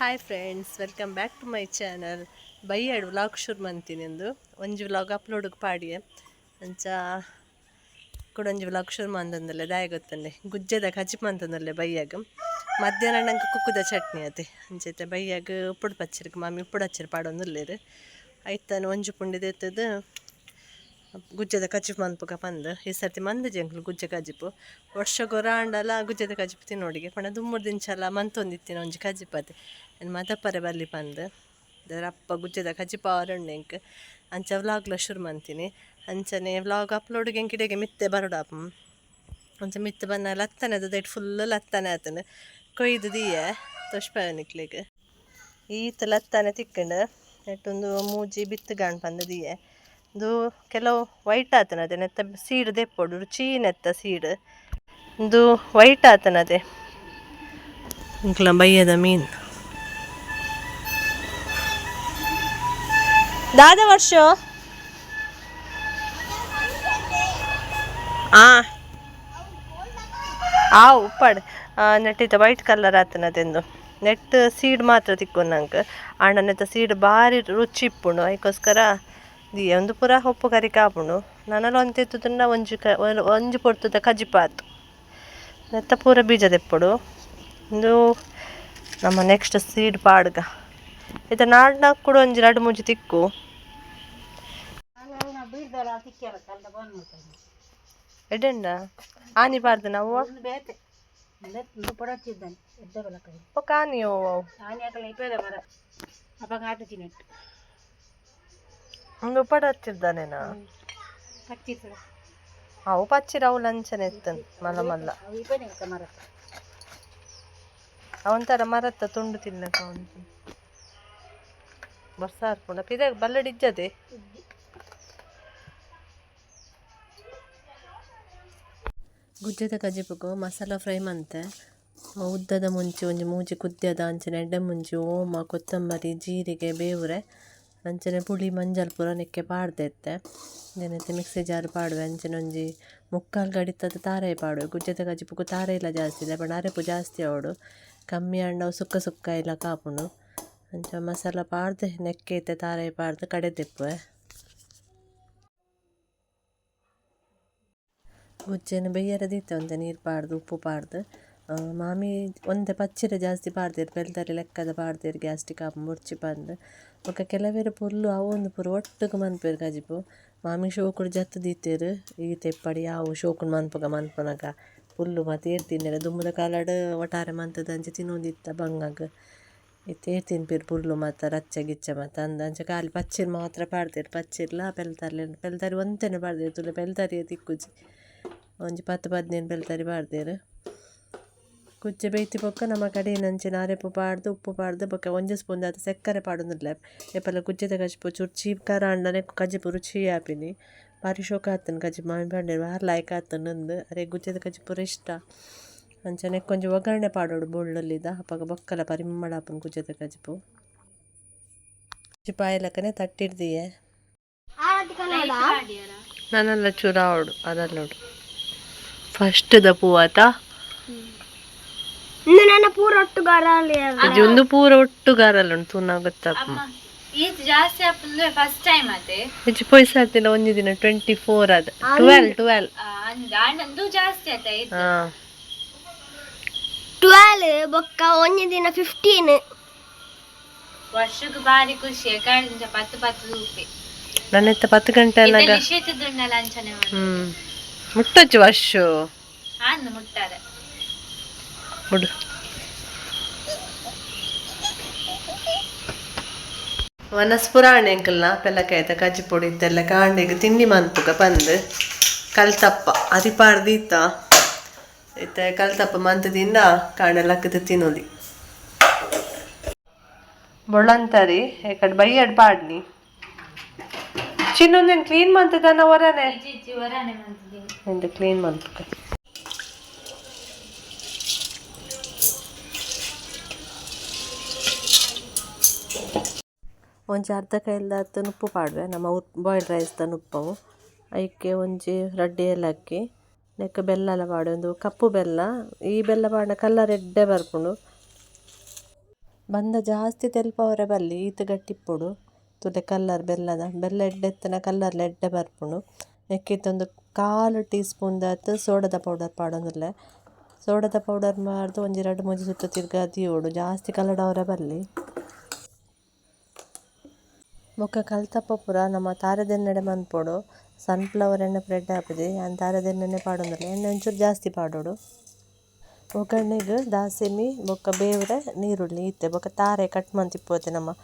Hi friends, welcome back to my channel. ಬೈಯಾಡ್ vlog ಶುರು ಮಂತೀನಿ. ಎಂದು ಒಂಜಿ ವ್ಲಾಗ್ ಅಪ್ಲೋಡ್ಗೆ ಪಾಡಿಯೆ. ಅಂಚ ಕುಡೊಂಜಿ ವ್ಲಾಗ್ ಶುರು ಮಂತೊಂದುಲ್ಲೆ. ದಾಯೆ ಗೊತ್ತಂಡೆ? ಗುಜ್ಜೆದ ಕಜಿಪು ಮಂತೊಂದುಲ್ಲೆ ಬಯ್ಯಾಗ. ಮಧ್ಯಾಹ್ನ ನಂಗೆ ಕುಕ್ಕುದ ಚಟ್ನಿ ಅತೆ. ಅಂಚೈತೆ ಬಯ್ಯಾಗ ಉಪ್ಪುಡು ಪಚ್ಚಿರ್ಗ್ ಮಾಮಿ ಉಪ್ಪುಡು ಹಚ್ಚಿರ್ ಪಾಡೊಂದುಲ್ಲೆರ್. ಐತಾನ ಒಂಜಿ ಪುಂಡಿ ದೆತ್ತದು ಗುಜ್ಜೆದ ಕಜಿಪು ಮನ್ಪುಗ ಪಂದ್. ಈ ಸರ್ತಿ ಮಂದಿಜಿ ಎಂಕ್ಲು ಗುಜ್ಜೆ ಕಜಿಪು. ವರ್ಷಗೊರ ಆಂಡಲ ಗುಜ್ಜೆದ ಕಜಿಪು ತಿನ್ನೋಡಿಗೆ ಪಂಡ ದುಮ್ಮುರ್ದಿಂಚಲ ಮಂತೊಂದಿತ್ತಿನ ಒಂಜಿ ಕಜಿಪು ಅತೆ. ಮದಪರೆ ಬಲ್ಲಿ ಪಂದ್. ಅಪ್ಪ ಗುಜ್ಜೆದ ಕಜಿಪು ಆವರುಂಡು ಎಂಕ್. ಅಂಚ ವ್ಲಾಗ್ಲ ಶುರು ಮಂತೀನಿ. ಅಂಚನೆ ವ್ಲಾಗ್ ಅಪ್ಲೋಡ್ಗೆ ಎಂಕ್ ಇಡೆಗೆ ಮಿತ್ತೆ ಬರೋಡಾಪ. ಅಂಚ ಮಿತ್ತು ಬನ್ನ ಲತ್ತನೆ ದೈಟ್ ಫುಲ್ ಲತ್ತನೆ ಆತನ ಕೊಯ್ದು ದೀಯೆ ತೋಷ್ಪಾಯ ನಿಕ್ಲೆಗ್. ಈತ್ ಲತ್ತನೆ ತಿಕ್ಕಂಡು. ನೆಟ್ಟೊಂದು ಮೂಜಿ ಬಿತ್ತು ಗಾಣ್ ಪಂದ್ ದೀಯೆ. ಇಂದು ಕೆಲವು ವೈಟ್ ಆತನದೆ. ನೆತ್ತ ಸೀಡ್ ದೆಪ್ಪೊಡು, ರುಚಿ ನೆತ್ತ ಸೀಡ್. ಇಂದು ವೈಟ್ ಆತನದೆ. ಇಂಕ್ಲ ಬಯ್ಯದ ಮೀನ್ ದಾದ ವರ್ಷ ಆ ಆ ಉಪ್ಪಾಡ್ ನೆಟ್ಟಿತ ವೈಟ್ ಕಲರ್ ಆತನದೆಂದು. ನೆಟ್ ಸೀಡ್ ಮಾತ್ರ ತಿಕ್ಕು ನಂಗೆ. ಆಂಡ ನೆತ್ತ ಸೀಡ್ ಬಾರಿ ರುಚಿ ಇಪ್ಪುಂಡು. ಐಕೋಸ್ಕರ the ಒಂದು ಪೂರ ಉಪ್ಪು ಕರಿ ಕಾಪುಂಡು. ನನಲ ಒಂತೆ ಇತ್ತುಂಡ ಒಂಜಿ ಕ ಒಂಜಿ ಪೊರ್ತುದ ಕಜಿಪಾತು. ನೆತ್ತ ಪೂರ ಬೀಜ ದೆಪ್ಪೊಡು. ಇಂದು ನಮ್ಮ ನೆಕ್ಸ್ಟ್ ಸೀಡ್ ಪಾಡ್ಗ. ಇತ್ತೆ ನಾಡ್ನ ಕೂಡ ಒಂಜಿ ರಡ್ಡ್ ಮೂಜಿ ತಿಕ್ಕು. ಎಡ್ಡೆಂಡ ಆನಿ ಪಾಡ್ದು ನಾವು ಬೊಕ ಆನಿ ಅವು. ಉಂದು ಉಪ್ಪಡ್ ಹಚ್ಚಿದ್ದಾನೇನಾ? ಅವು ಪಚ್ಚಿರ ಅವು ಲಂಚನೆ ಇತ್ತನ್ ಮಲ್ಲ ಮಲ್ಲ. ಅವೊಂಥರ ಮರತ್ತ ತುಂಡು ತಿನ್ನಕ ಉಂಟು. ಬರ್ಸ ಆರ್ಪುಂಡ ಪಿದ ಬಲ್ಲಡ್ ಇಜ್ಜದೆ. ಗುಜ್ಜೆದ ಕಜಿಪುಗು ಮಸಾಲ ಫ್ರೈ ಮಂತೆ. ಉದ್ದದ ಮುಂಚಿ ಒಂಜಿ ಮೂಜಿ ಕುದ್ಯದ, ಅಂಚನೆ ಎಡ್ಡೆ ಮುಂಚಿ, ಓಮ, ಕೊತ್ತಂಬರಿ, ಜೀರಿಗೆ, ಬೇವುರೆ, ಅಂಚನೆ ಪುಳಿ, ಮಂಜಲ್ ಪೂರ ನೆಕ್ಕೆ ಪಾಡ್ದೆತ್ತೆ. ನೆನೆತೆ ಮಿಕ್ಸಿ ಜಾರ್ ಪಾಡುವೆ. ಅಂಚನೆ ಒಂಜಿ ಮುಕ್ಕಾಲು ಗಡಿತದ ತಾರಾಯಿ ಪಾಡುವೆ. ಗುಜ್ಜೆದ ಕಜಿಪುಗು ತಾರಾಯಿಲ ಜಾಸ್ತಿ ಇದೆ ಪಂಡ ಅರೆಪು ಜಾಸ್ತಿ ಆವೊಡು. ಕಮ್ಮಿ ಆಂಡ ಅವು ಸುಕ್ಕ ಸುಕ್ಕ ಇಲ್ಲ ಕಾಪುಂಡು. ಅಂಚ ಮಸಾಲ ಪಾಡ್ದು ನೆಕ್ಕೆ ಇತ್ತೆ ತಾರಾಯಿ ಪಾಡ್ದು ಕಡೆದೆಪ್ಪುವೆ. ಗುಜ್ಜೆನ್ ಬೇಯ್ಯರ ದೀತೆ ಒಂತೆ ನೀರು ಪಾಡ್ದು ಉಪ್ಪು ಪಾಡ್ದು. ಮಾಮಿ ಒಂತೆ ಪಚ್ಚಿರ ಜಾಸ್ತಿ ಪಾಡ್ದೆರ್. ಪೆಲ್ತರಿ ಲೆಕ್ಕದ ಪಾಡ್ದೆರ್, ಗ್ಯಾಸ್ಟ್ರಿಕ್ ಆಪುಂಡು ಬೊಡ್ಚಿ ಪಂದ್. ಬೊಕ ಕೆಲವೆರ್ ಪುಲ್ಲು ಅವೊಂದು ಪೂರ ಒಟ್ಟುಗು ಮನ್ಪೆರ್ ಕಜಿಪು. ಮಾಮಿ ಶೋಕುಡು ಜತ್ತ್ ದೀತೆರ್. ಈತೆ ಇಪ್ಪಡ್ ಯಾವು ಶೋಕುಡು ಮನ್ಪುಗ ಮನ್ಪುನಗ ಪುಲ್ಲು ಮಾತ ಏರ್ ತಿನ್ನೆರೆ. ದುಂಬುದ ಕಾಲಡ್ ಒಟಾರೆ ಮಂತುದು ಅಂಚ ತಿನ್ನೊಂದಿತ್ತ ಬಂಗಗ್. ಇತ್ತೆ ಏರ್ ತಿನ್ಪೆರ್ ಪುಲ್ಲು ಮಾತ ರಚ್ಚೆ ಗಿಚ್ಚೆ ಮಾತ ಅಂದ್. ಅಂಚ ಖಾಲಿ ಪಚ್ಚಿರ್ ಮಾತ್ರ ಪಾಡ್ದೆರ್. ಪಚ್ಚಿರ್ಲ ಪೆಲ್ತರ್ಲೆ ಪೆಲ್ತರಿ ಒಂತೆನೆ ಪಾಡ್ದೆರ್. ತುಲೆ ಪೆಲ್ತರಿಯೇ ತಿಕ್ಕುಜಿ. ಒಂಜಿ 10 15 ಪೆಲ್ತರಿ ಪಾಡ್ದೆರ್. ಗುಜ್ಜೆ ಬೇಯ್ತಿ ಬೊಕ್ಕ ನಮ ಕಡೆಯಿನಂಚಿನ ಅರೆಪು ಪಾಡ್ದು ಉಪ್ಪು ಪಾಡ್ದು ಬೊಕ್ಕ ಒಂಜಿ ಸ್ಪೂನ್ ದಾತ್ ಸಕ್ಕರೆ ಪಾಡೊಂದುಲ್ಲೆ. ಏಪಲ ಗುಜ್ಜೆದ ಕಜಿಪು ಚೂರು ಚೀಪ್ ಖಾರ ಆಂಡನೆ ಕಜಿಪು ರುಚಿ ಆಪಿನಿ. ಬಾರಿ ಶೋಕ ಆತುಂಡು ಕಜಿಪು. ಮಾಮಿ ಪಂಡೆರ್ ಬಾರಿ ಲಾಯ್ಕ್ ಆತುಂಡು ಅಂದ್. ಅರೆಗ್ ಗುಜ್ಜೆದ ಕಜಿಪು ಪೂರ ಇಷ್ಟ. ಅಂಚನೆ ಒಂಜಿ ಒಗ್ಗರಣೆ ಪಾಡೊಡು ಬೊಳ್ಳುಳ್ಳಿದ. ಅಪಗ ಬೊಕ್ಕಲ ಪರಿಮಳ ಆಪುಂಡು ಗುಜ್ಜೆದ ಕಜಿಪು. ಕಜಿಪು ಆಯಿಲಕನೆ ತಟ್ಟಿರ್ದಿಯೆ. ನನಲ ಚೂರು ಆವೊಡು ಅದಲ್ಲೋಡು. ಫಸ್ಟ್ ದ ಪೂವಾತ. ನನ್ನ ಪೂರ ಒಟ್ಟುಗಾರ. ಒಂದು ಪೂರ ಒಟ್ಟುಗಾರಲ್ಲ ಉಂಟು, ತೂನ ಗೊತ್ತಾಪ. ಈತ್ ಜಾಸ್ತಿ ಆಪುಂಡು ಫಸ್ಟ್ ಟೈಮ್ ಅತೆ. ಹೆಚ್ಚು ಪೊಯ್ಸಾತಿಲ್ಲ. ಒಂಜಿ ದಿನ 24 ಅದ, 12 12. ಅಂದು ಜಾಸ್ತಿ ಆತ ಈತ್. ಹಾ. 12 ಬೊಕ್ಕ ಒಂಜಿ ದಿನ 15. ವರ್ಷಕ್ಕೆ ಬಾರಿ ಖುಷಿ ಕಾಡ್ದಿಂಚ 10 10 ರೂಪಾಯಿ. ನನ್ನ ಇತ್ತ 10 ಗಂಟೆ ಅನ್ನಾಗ. ಶೀತದುಂಡಲ್ಲ ಅಂಚನೆ. ಮುಟ್ಟೊಚ್ಚು ವರ್ಷ. ಅಂದು ಮುಟ್ಟಾರೆ. ಬಿಡು. ವನಸ್ಪುರಾಣ ಎಂಕಲ್ನ ಪೆಲಕಾಯ್ತ ಕಜ್ಜಿ ಪೊಡಿ ಇತ್ತೆಲ್ಲ ಕಾಂಡೆಗ್ ತಿಂಡಿ ಮನ್ಪುಗ ಪಂದ್ ಕಲ್ತಪ್ಪ ಅರಿಪಾರ್ದೀತ. ಇತ್ತೆ ಕಲ್ತಪ್ಪ ಮಂತ್ ತಿಂದ ಕಾಂಡೆ ಲಕ್ಕದ ತಿನ್ನೋದಿ. ಬೊಳ್ಳಂತರಿ ಏಕಡ್ ಬೈಯಡ್ ಪಾಡ್ನಿ. ಚಿನ್ನೊಂದೇನು ಕ್ಲೀನ್ ಮಂತದನ್ನ ಹೊರನೆ? ಇಜ್ಜಿ, ಹೊರನೆ ಮಂತಿದ್ದೀನಿ. ಎಂದು ಕ್ಲೀನ್ ಮನ್ಪುಗ. ಒಂಜಿ ಅರ್ಧ ಕೈಲ್ದಾತ್ ನುಪ್ಪು ಪಾಡುವೆ. ನಮ್ಮ ಬಾಯ್ಲ್ಡ್ ರೈಸ್ ದ ನುಪ್ಪವು. ಐಕೆ ಒಂಜಿ ರಡ್ಡ್ ಏಲಕ್ಕಿ, ನೆಕ್ ಬೆಲ್ಲಲ ಪಾಡುವೆ. ಒಂದು ಕಪ್ಪು ಬೆಲ್ಲ. ಈ ಬೆಲ್ಲ ಪಾಡ್ಂಡ ಕಲರ್ ಎಡ್ಡೆ ಬರ್ಪುಂಡು. ಬಂದ ಜಾಸ್ತಿ ತೆಲ್ಪವರೆ ಬಲ್ಲಿ ಈತ್ ಗಟ್ಟಿ ಇಪ್ಪೊಡು. ತೂಲೆ ಕಲ್ಲರ್ ಬೆಲ್ಲದ ಬೆಲ್ಲ ಎಡ್ಡೆ ಇತ್ತಿನ ಕಲ್ಲರ್ಲ ಎಡ್ಡೆ ಬರ್ಪುಂಡು. ನೆಕ್ಕಿತ್ತೊಂದು 1/4 ಟೀ ಸ್ಪೂನ್ ದಾತ್ ಸೋಡದ ಪೌಡರ್ ಪಾಡೊಂದುಲ್ಲೆ. ಸೋಡದ ಪೌಡರ್ ಪಾಡ್ದು ಒಂಜಿ ರಡ್ಡ್ ಮೂಜಿ ಸುತ್ತು ತಿರ್ಗ ದೀವೊಡು ಜಾಸ್ತಿ ಕಲಡಾವರೆ ಬಲ್ಲಿ. ಬೊಕ್ಕ ಕಲ್ತಪ್ಪ ಪೂರ ನಮ್ಮ ತಾರೆದೆಣ್ಣೆಡೆ ಮನ್ಪೊಡು. ಸನ್ಫ್ಲವರ್ ಎಣ್ಣೆ ಪೂರ ಎಡ್ಡೆ ಆಪುಜಿ ಯಾನ್ ತಾರೆದೆಣ್ಣೆನೆ ಪಾಡೊಂದುಲ್ಲೆ ಎಣ್ಣೆ ಒಂಚೂರು ಜಾಸ್ತಿ ಪಾಡೊಡು. ಒಗ್ಗರಣೆಗ್ ದಾಸೆಮಿ ಬೊಕ್ಕ ಬೇವುರೆ ನೀರುಳ್ಳಿ ಇತ್ತೆ ಬೊಕ್ಕ ತಾರೆ ಕಟ್ ಮಂತಿಪ್ಪೊತೆ ನಮ್ಮ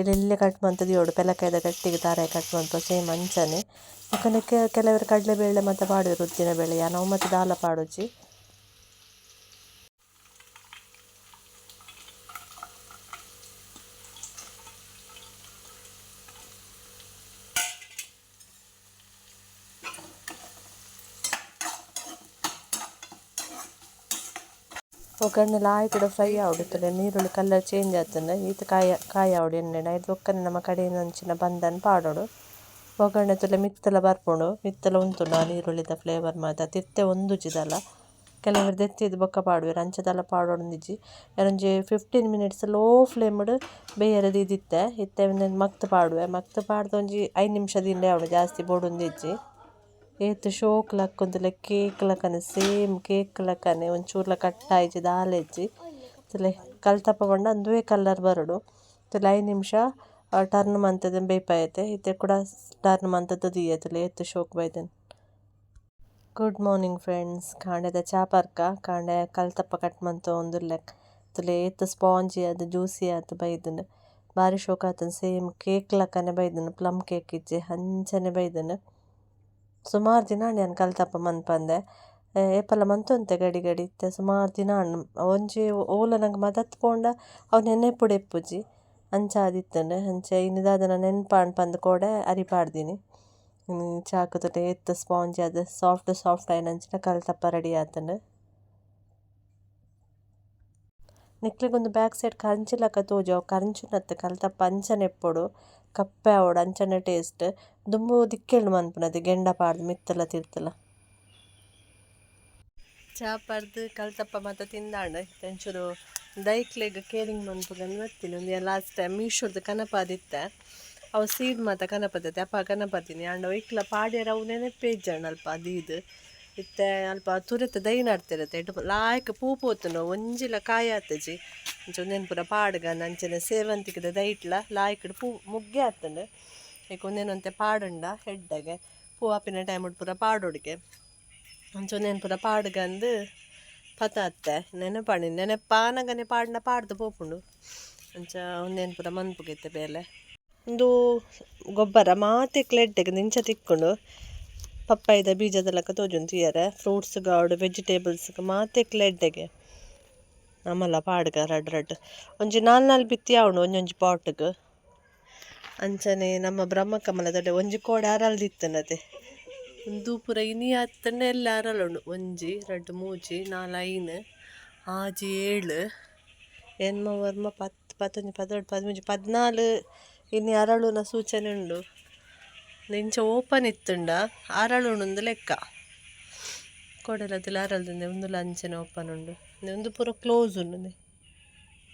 ಎಲ್ಯ ಕಟ್ ಮಂತ್ ದೀವೊಡು ಪೆಲಕಾಯಿದ ಗಟ್ಟಿಗ್ ತಾರೆ ಕಟ್ ಮನ್ಪುವ ಸೇಮ್ ಅಂಚನೆ. ಬೊಕ್ಕ ನೆಕ್ಕ್ ಕೆಲವೆರ್ ಕಡಲೆಬೇಳೆ ಮಾತ ಪಾಡುವೆರ್ ಉದ್ದಿನ ಬೇಳೆ ಯಾನ್ ಅವು ಮಾತ ದಾಲ ಪಾಡುಜಿ. ಒಗ್ಗರಣೆ ಲಾಯ್ಕುಡ ಫ್ರೈ ಆವೊಡು ಇತ್ತುಂಡ ನೀರುಳ್ಳಿ ಕಲರ್ ಚೇಂಜ್ ಆತುಂಡ ಈತ್ ಕಾಯಿ ಕಾಯಿ ಆವೊಡು ಎಣ್ಣೆಡ್ ಐತ ಬೊಕ್ಕನೆ ನಮ ಕಡೆಯಿನಂಚಿನ ಬಂದನ್ ಪಾಡೊಡು. ಒಗ್ಗರಣೆ ತೂಲೆ ಮಿತ್ತುಲ ಬರ್ಪುಂಡು ಮಿತ್ತುಲ ಉಂತುಂಡು ಆ ನೀರುಳ್ಳಿದ ಫ್ಲೇವರ್ ಮಾತ ತಿರ್ತೆ ಒಂದುಜಿ ದಾಲ. ಕೆಲವೆರ್ ದೆತ್ತಿದ್ ಬೊಕ್ಕ ಪಾಡುವೆರ್ ಅಂಚ ದಾಲ ಪಾಡೊಡೊಂದಿಜ್ಜಿ. ಯಾನೊಂಜಿ 15 ಮಿನಿಟ್ಸ್ ಲೋ ಫ್ಲೇಮ್ಡ್ ಬೇಯರೆ ದೀದಿತ್ತೆ ಇತ್ತೆ ಉಂದೆನ್ ಮಗ್ತ್ ಪಾಡುವೆ ಮಗ್ತ್ ಪಾಡ್ದ್ ಒಂಜಿ 5 ನಿಮಿಷ ದಿಂಡೆ ಆವೊಡು ಜಾಸ್ತಿ ಬೋಡುಂದಿಜ್ಜಿ. ಏತ್ ಶೋಕ್ ಲಕ್ಕೊಂದುಲ್ಲೆ ಕೇಕ್ ಲಕ್ಕನೆ ಸೇಮ್ ಕೇಕ್ ಲಕ್ಕನೆ ಒಂಚೂರ್ಲ ಕಟ್ ಆಯಿಜಿ ದಾಲ ಇಜ್ಜಿ. ತೂಲೆ ಕಲ್ತಪ್ಪ ಪಂಡ ಅಂದುವೇ ಕಲರ್ ಬರೊಡು. ತೂಲೆ 5 ನಿಮಿಷ ಟರ್ನ್ ಮಂತುದು ಬೇಯ್ಪಾಯತೆ ಇತ್ತೆ ಕುಡ ಟರ್ನ್ ಮಂತುದು ದೀಯೆ ತೂಲೆ ಏತ್ ಶೋಕ್ ಬೈದುಂಡು. ಗುಡ್ ಮಾರ್ನಿಂಗ್ ಫ್ರೆಂಡ್ಸ್ ಕಾಂಡೆದ ಚಾ ಪರ್ಕ ಕಾಂಡೆ ಕಲ್ತಪ್ಪ ಕಟ್ ಮಂತೊಂದುಲ್ಲೆ ತೂಲೆ ಏತ್ ಸ್ಪಾಂಜಿ ಆದ್ ಜ್ಯೂಸಿ ಆದ್ ಬೈದುಂಡು. ಬಾರಿ ಶೋಕ್ ಆತುಂಡು ಸೇಮ್ ಕೇಕ್ ಲಕ್ಕನೆ ಬೈದುಂಡು ಪ್ಲಮ್ ಕೇಕ್ ಇಜ್ಜಿ ಅಂಚನೆ ಬೈದುಂಡು. ಸುಮಾರು ದಿನ ಆಂಡ್ ಯಾನ್ ಕಲ್ತಪ್ಪ ಮನ್ಪಂದೆ ಏಪಲ ಮಂತೊಂತೆ ಗಡಿ ಗಡಿ ಇತ್ತೆ ಸುಮಾರು ದಿನ ಆಂಡ್ ಒಂಜಿ ಓಲ ನಂಗೆ ಮದತ್ ಪೋಂಡ ಅವು ನೆನೆಪುಡೆ ಇಪ್ಪುಜಿ ಅಂಚ ಆದಿತ್ತುಂಡು ಅಂಚ ಇನಿ ದಾದನ ನೆನ್ಪಾಂಡ್ ಪಂದ್ ಕೋಡೆ ಅರಿ ಪಾಡ್ದಿನಿ. ಚಾಕು ತೂಲೆ ಏತ್ ಸ್ಪಾಂಜಿ ಆದ್ ಸಾಫ್ಟ್ ಸಾಫ್ಟ್ ಆಯಿನಂಚಿನ ಕಲ್ತಪ್ಪ ರೆಡಿ ಆತುಂಡು. ನಿಕ್ಲೆಗೊಂದು ಬ್ಯಾಕ್ ಸೈಡ್ ಕಂಚಿ ಲಕ ತೋಜು ಅವು ಕಂಚಿನತ್ತ್ ಕಲ್ತಪ್ಪ ಅಂಚನೆ ಇಪ್ಪೊಡು ಕಪ್ಪೆ ಆವೊಡು ಅಂಚನೆ ಟೇಸ್ಟ್ ದುಂಬು ದಿಕ್ಕೆಲ್ಡ್ ಮನ್ಪುನತೆ ಗೆಂಡ ಪಾಡ್ದು ಮಿತ್ತುಲ ತಿರ್ತುಲ. ಚಾ ಪರ್ದು ಕಲ್ತಪ್ಪ ಮಾತ ತಿಂದಾಂಡ್ ಇತ್ತೆ ಒಂಚೂರು ದೈಕ್ಲೆಗ್ ಕೇರಿಂಗ್ ಮನ್ಪುಗಂದ್ ಬತ್ತಿನಿ ಉಂದು ಲಾಸ್ಟ್ ಟೈಮ್ ಮೀಶೋರ್ದು ಕನಪಾದಿತ್ತೆ ಅವು ಸೀಡ್ ಮಾತ ಕನಪದತೆ ಅಪ ಕನಪದಿನಿ ಆಂಡ ಒಯ್ಕ್ಲ ಪಾಡ್ಯರ ಅವು ನೆನಪೇ ಇಜ್ಜಂಡ್ ಅಲ್ಪ ದೀದ್ ಇತ್ತೆ ಅಲ್ಪ ತುರೆತ ದೈ ನಡ್ತಿರತ್ತೆ ಎಡ್ಡೆ ಲಾಯ್ಕ್ ಪೂ ಪೋತುಂಡು ಒಂಜಿಲ ಕಾಯಿ ಆತುಜಿ ಅಂಚ ಉಂದೆನ್ ಪೂರ ಪಾಡ್ಗನ ಅಂಚನೆ ಸೇವಂತಿಗೆದ ದೈಟ್ಲ ಲಾಯ್ಕ್ಡ್ ಪೂ ಮುಗ್ಗೆ ಆತುಂಡು ಐಕ್ ಉಂದೆನ್ ಒಂತೆ ಪಾಡುಂಡ ಎಡ್ಡೆಗೆ ಪೂ ಆಪಿನ ಟೈಮುಡು ಪೂರ ಪಾಡೊಡುಗೆ ಅಂಚ ಉಂದೆನ್ ಪೂರ ಪಾಡ್ಗಂದು ಪತಾತ್ತೆ ನೆನಪಾಣಿ ನೆನಪಾನಗನೆ ಪಾಡ್ನ ಪಾಡ್ದು ಪೋಪುಂಡು ಅಂಚ ಉಂದೆನ್ ಪೂರ ಮನ್ಪುಗೆ ಇತ್ತೆ ಬೇಲೆ. ಉಂದು ಗೊಬ್ಬರ ಮಾತೆಕ್ಲ ಎಡ್ಡೆಗ್ ಇಂಚ ತಿಕ್ಕುಂಡು ಪಪ್ಪಾಯಿದ ಬೀಜದ ಲೆಕ್ಕ ತೋಜುಂಡು ತೂಯರೆ ಫ್ರೂಟ್ಸ್ ಗಾವಡ್ ವೆಜಿಟೇಬಲ್ಸ್ ಮಾತೆಕ್ಲ ಎಡ್ಡೆಗೆ ನಮಲ ಪಾಡ್ಗ ರಡ್ಡ್ ರಡ್ಡ್ ಒಂಜಿ ನಾಲ್ ನಾಲ್ ಬಿತ್ತಿ ಆವುಂಡು ಒಂಜೊಂಜಿ ಪಾಟ್ಗ್. ಅಂಚನೆ ನಮ್ಮ ಬ್ರಹ್ಮಕಮಲದಡೆ ಒಂಜಿ ಕೋಡೆ ಅರಲ್ದಿತ್ತುಂಡತೆ ಉಂದು ಪೂರ ಇನಿ ಆತುಂಡ ಎಲ್ಲ ಅರಳುಂಡು 1 2 3 4 5 6 7 8 9 10 11 12 13 14 ಇನಿ ಅರಳುನ ಸೂಚನೆ ಉಂಡು. ಇಂಚ ಓಪನ್ ಇತ್ತುಂಡ ಅರಳುಂಡು ಲೆಕ್ಕ ಕೋಡೆಲದಲ ಅರಲ್ದುಂಡೆ ಉಂದುಲ ಅಂಚನೆ ಓಪನ್ ಉಂಡು ಉಂದು ಪೂರ ಕ್ಲೋಸ್ ಉಂಡು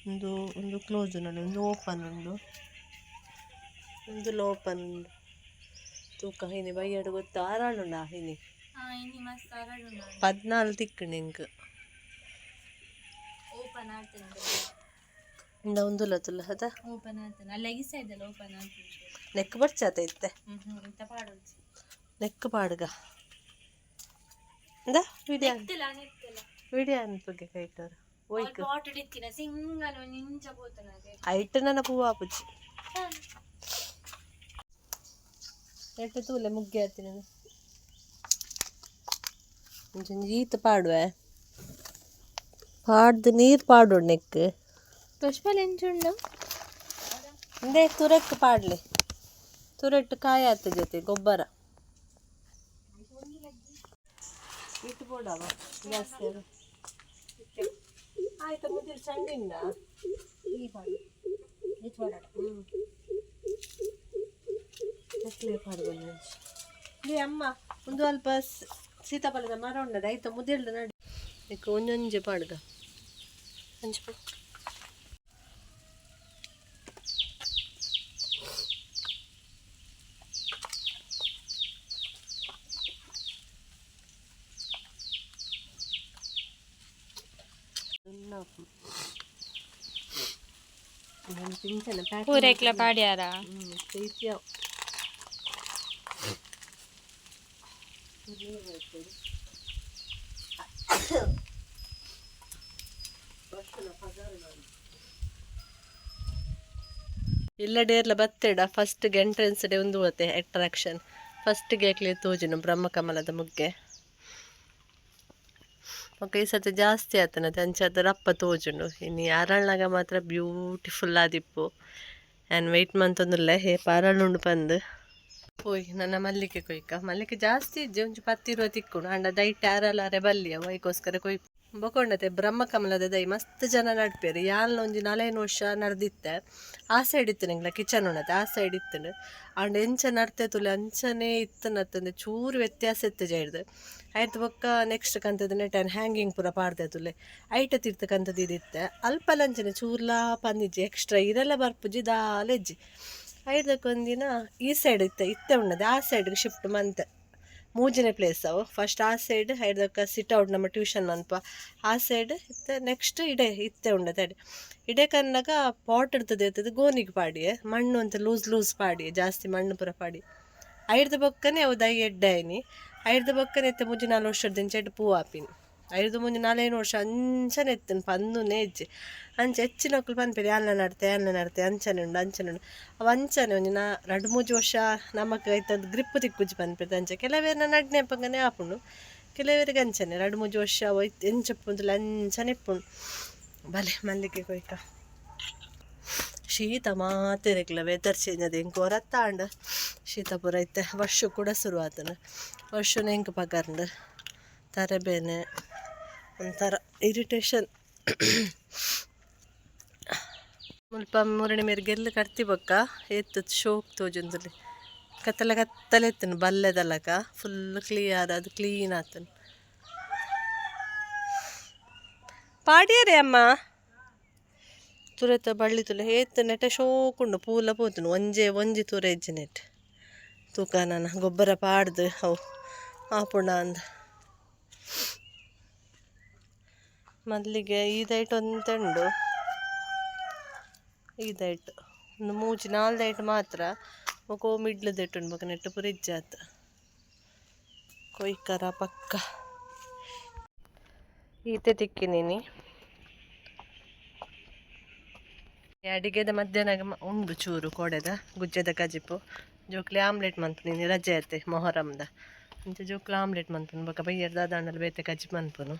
ಉಂದು ಉಂದು ಕ್ಲೋಸ್ ಉಂಡು ಉಂದು ಓಪನ್ ಉಂಡು ಉಂದುಲ ಓಪನ್ ಉಂಡು ತೂಕ ಇನಿ ಬಯ್ಯಡ್ ಗೊತ್ತು ಅರಳುಂಡ ಇನಿ ಇನಿ ಮಸ್ತ್ ಅರಳುಂಡು 14 ತಿಕ್ಕುಂಡು ಎಂಕ್ ಓಪನ್ ಆತುಂಡು ಇಂದ ಉಂದುಲ ತುಲ್ಲ ಅದ ಓಪನ್ ಆತುಂಡು ಅಲ್ಲ ಈ ಸೈಡಲ್ಲ ಓಪನ್ ಆತುಂಡು ನೆಕ್ ಬರ್ಚಾತ ಇತ್ತೆ ಇಂತ ಪಾಡೊಡ್ಚಿ ನೆಕ್ ಪಾಡ್ಗ ಇಂದ ವಿಡಿಯೋ ನೆತ್ತಲ ನೆತ್ತಲ ವಿಡಿಯೋ ಅನ್ಪುಗೆ ಕೈಟೋರು ಒಯ್ಕ್ ಪಾಟ್ ಇತ್ತಿನ ಸಿಂಗಲ್ ಒಂಜಿ ಇಂಚ ಪೋತುನಗೆ ಐಟ್ ನನ್ನ ಪೂವ ಆಪುಜಿ ಎಟ್ಟು ತೂಲೆ ಮುಗ್ಗೆ ಆತಿನ ಒಂಜೊಂಜಿ ಈತ್ ಪಾಡುವೆ ಪಾಡ್ದು ನೀರು ಪಾಡೋಡು ನೆಕ್ ಪುಷ್ಪಲ್ ಎಂಚುಂಡು ಇಂದೇ ತುರೆಕ್ ಪಾಡ್ಲಿ ತುರೆಟ್ಟು ಕಾಯಿ ಆತ ಜೊತೆ ಗೊಬ್ಬರ ಇಟ್ಟು ಬೋಡವ ಜಾಸ್ತಿ ಅದು. ಆಯ್ತಾ ಮುದಿರ್ ಚಂಡಿಂದ ಲೇ ಅಮ್ಮ ಒಂದು ಅಲ್ಪ ಸೀತಾಫಲದ ಮರ ಉಂಡದ ಆಯ್ತಾ ಮುದಿಲ್ದ ನಡಿ ಇಕ್ ಒಂಜೊಂಜೆ ಪಾಡ್ಗ ಅಂಚೆ ಪಾಡ್. ಪೂರೈಕ್ಲ ಪಾಡ್ಯಾರ? ಇಲ್ಲ ಡೇರ್ಲ ಬತ್ತೆಡ ಫಸ್ಟ್ ಎಂಟ್ರೆನ್ಸ್ ಡೇ ಒಂದು ಹೋತೆ ಅಟ್ರಾಕ್ಷನ್ ಫಸ್ಟ್ ಅಕ್ಲೆ ತೋಜುನು ಬ್ರಹ್ಮಕಮಲದ ಮುಗ್ಗೆ. ಬೊಕ ಈ ಸರ್ತಿ ಜಾಸ್ತಿ ಆತನತೆ, ಅಂಚಾದ್ ರಪ್ಪ ತೋಜುಂಡು. ಇನಿ ಅರಳ್ನಾಗ ಮಾತ್ರ ಬ್ಯೂಟಿಫುಲ್ ಆದಿಪ್ಪು. ಆ್ಯನ್ ವೆಯ್ಟ್ ಮಂತೊಂದುಲ್ಲೆ ಹೇಪ ಅರಳುಂಡು ಪಂದ್. ಪೋಯ್ ನನ್ನ ಮಲ್ಲಿಗೆ ಕೊಯ್ಕ. ಮಲ್ಲಿಗೆ ಜಾಸ್ತಿ ಇಜ್ಜಿ, ಒಂಜಿ 10-20 ತಿಕ್ಕುಂಡು. ಅಂಡ ದೈಟ್ ಅರಲಾರೆ ಬಲ್ಲಿ ಅವು, ಐಕೋಸ್ಕರ ಕೊಯ್ ಬೊಕೊಂಡತೆ. ಬ್ರಹ್ಮಕಮಲದ ದೈ ಮಸ್ತ್ ಜನ ನಡ್ಪೇರು. ಯಾಲ್ನ ಒಂಜಿ 4-5 ವರ್ಷ ನಡ್ದಿತ್ತೆ. ಆ ಸೈಡ್ ಇತ್ತು ನಿಂಗ್ಲ ಕಿಚನ್ ಉಂಡತೆ, ಆ ಸೈಡ್ ಇತ್ತುಂಡು. ಆಂಡ ಎಂಚ ನಡ್ತೆ ತುಲೆ ಅಂಚನೆ ಇತ್ತನತ್ತಂದೆ, ಚೂರು ವ್ಯತ್ಯಾಸ ಇತ್ತು ಜೈಡ್ದು. ಆಯ್ತು, ಬೊಕ್ಕ ನೆಕ್ಸ್ಟ್ ಕಂತದ ನೆಟ್ ಹ್ಯಾಂಗಿಂಗ್ ಪೂರ ಪಾಡ್ದೆ ತುಲೆ, ಐಟ ತಿರ್ತ ಕಂತದ ಇದಿತ್ತೆ. ಅಲ್ಪ ಲಂಚನೆ ಚೂರ್ಲಾ ಪಂದಿಜ್ಜಿ, ಎಕ್ಸ್ಟ್ರಾ ಇರೆಲ್ಲ ಬರ್ಪುಜಿ, ದಾಲ ಇಜ್ಜಿ. ಐದಕ್ಕೊಂದಿನ ಈ ಸೈಡ್ ಇತ್ತೆ ಇತ್ತೆ ಉಣ್ಣದೆ, ಆ ಸೈಡ್ಗೆ ಶಿಫ್ಟ್ ಮಂತೆ. ಮೂಜನೇ ಪ್ಲೇಸ್ ಅವು. ಫಸ್ಟ್ ಆ ಸೈಡ್, ಐದಕ್ಕ ಸಿಟ್ ಔಟ್ ನಮ್ಮ ಟ್ಯೂಷನ್ ಮನ್ಪ ಆ ಸೈಡ್ ಇತ್ತೆ, ನೆಕ್ಸ್ಟ್ ಇಡೆ ಇತ್ತೆ ಉಂಡತೆ. ಅಡೆ ಇಡೆ ಕನ್ನಗ ಪಾಟ್ ಇರ್ತದೆ ಇರ್ತದೆ, ಗೋನಿಗೆ ಪಾಡಿಯೆ, ಮಣ್ಣು ಅಂತ ಲೂಸ್ ಲೂಸ್ ಪಾಡಿಯೆ, ಜಾಸ್ತಿ ಮಣ್ಣು ಪೂರ ಪಾಡಿ. ಐರ್ದ ಬೊಕ್ಕನೆ ಅವು ದೈ ಎಡ್ಡೆ ಆಯ್ನಿ. ಐರ್ದ ಬೊಕ್ಕನೆ ಇತ್ತೆ 3-4 ವರ್ಷದ ಎಡ್ಡೆ ಪೂ ಆಪಿನಿ. ಐದು ಮುಂಜಿ 4-5 ವರ್ಷ ಅಂಚನೆ ಇತ್ತನು, ಪಂದುನೇ ಇಜ್ಜಿ. ಅಂಚ ಹೆಚ್ಚಿನಕ್ಲು ಪನ್ಪೆರ್, ಯಾಲ್ನ ನಡ್ತೆ ಯಾಲ್ನ ನಡ್ತೆ, ಅಂಚನೆ ಉಂಡು ಅಂಚನೆ ಉಂಡು. ಅವು ಅಂಚನೆ ಒಂಜಿ ನಾ 2-3 ವರ್ಷ ನಮಕ್ ಐತದ್ ಗ್ರಿಪ್ ತಿಕ್ಕುಜಿ ಪನ್ಪೆರ್. ಅಂಚ ಕೆಲವೇರ್ನ ನಡ್ನೆ ಅಪಗನೆ ಆಪುಂಡು, ಕೆಲವರಿಗೆ ಅಂಚನೆ 2-3 ವರ್ಷ ಅವು ಎಂಚ ಉಪ್ಪುಂದುಲ್ಲ ಅಂಚನೆ ಇಪ್ಪುಂಡು. ಬಲೆ ಮಲ್ಲಿಗೆ ಕೊಯ್ಕ. ಶೀತ ಮಾತೆರೆಗ್ಲ ವೆದರ್ ಚೇಂಜ್ ಅದು ಎಂಕ್ ಒರತ್ತಾಂಡ್ ಶೀತ ಪೂರ. ಇತ್ತೆ ವರ್ಷ ಕೂಡ ಶುರು ಆತನ ವರ್ಷನ ಎಂಕ್ ಪಗರ್ಂಡ್. ತರೆಬೇನೆ, ಒಂಥರ ಇರಿಟೇಷನ್. ಮುಲ್ಪ ಮುರಣಿ ಮೇರ್ ಗೆಲ್ಲು ಕಡ್ತಿ ಬೊಕ್ಕ ಏತ್ ಶೋಕ್ ತೋಜೊಂದುಲ್ಲೆ. ಕತ್ತಲೆ ಕತ್ತಲೆ ಇತ್ತುಂಡು ಬಲ್ಲೆದಲಕ, ಫುಲ್ ಕ್ಲಿಯರ್ ಅದು ಕ್ಲೀನ್ ಆತುಂಡು. ಪಾಡಿಯರೇ ಅಮ್ಮ ತುರೆತ ಬಳ್ಳಿ ತುಲೆ ಏತ್ ನೆಟ ಶೋಕುಂಡು. ಪೂಲ ಪೋತುಂಡು, ಒಂಜೆ ಒಂಜಿ ತುರೆ ಇಜ್ಜಿ ನೆಟ್. ತೂಕ ನನ ಗೊಬ್ಬರ ಪಾಡ್ದು ಅವು ಆಪುಂಡ ಅಂದ್. ಮಲ್ಲಿಗೆ ಈ ದೈಟ್ ಒಂತೆ ಉಂಡು, ಈ ದೈಟ್ ಒಂದು ಮೂಜಿ ನಾಲ್ ದೈಟ್ ಮಾತ್ರ. ಬೊಕ ಮಿಡ್ಲ್ ದೈಟ್ ಉಂಡು, ಬೊಕ ನೆಟ್ಟ್ ಪೂರ ಇಜ್ಜಾತ್. ಕೊಯ್ಕರ ಪಕ್ಕ ಈತೆ ತಿಕ್ಕಿನಿನಿ. ಅಡಿಗೆದ ಮಧ್ಯಾಹ್ನ ಉಂಡು ಚೂರು ಕೋಡೆದ ಗುಜ್ಜೆದ ಕಜಿಪು. ಜೋಕ್ಲೆ ಆಮ್ಲೆಟ್ ಮನ್ಪುನಿ, ರಜೆ ಆತೆ ಮೊಹರಂದ, ಅಂಚ ಜೋಕ್ಲೆ ಆಮ್ಲೆಟ್ ಮನ್ಪುನು. ಬೊಕ ಬಯ್ಯರ್ ದಾದಾಂಡಲ ಬೇತೆ ಕಜಿಪು ಮನ್ಪುನು.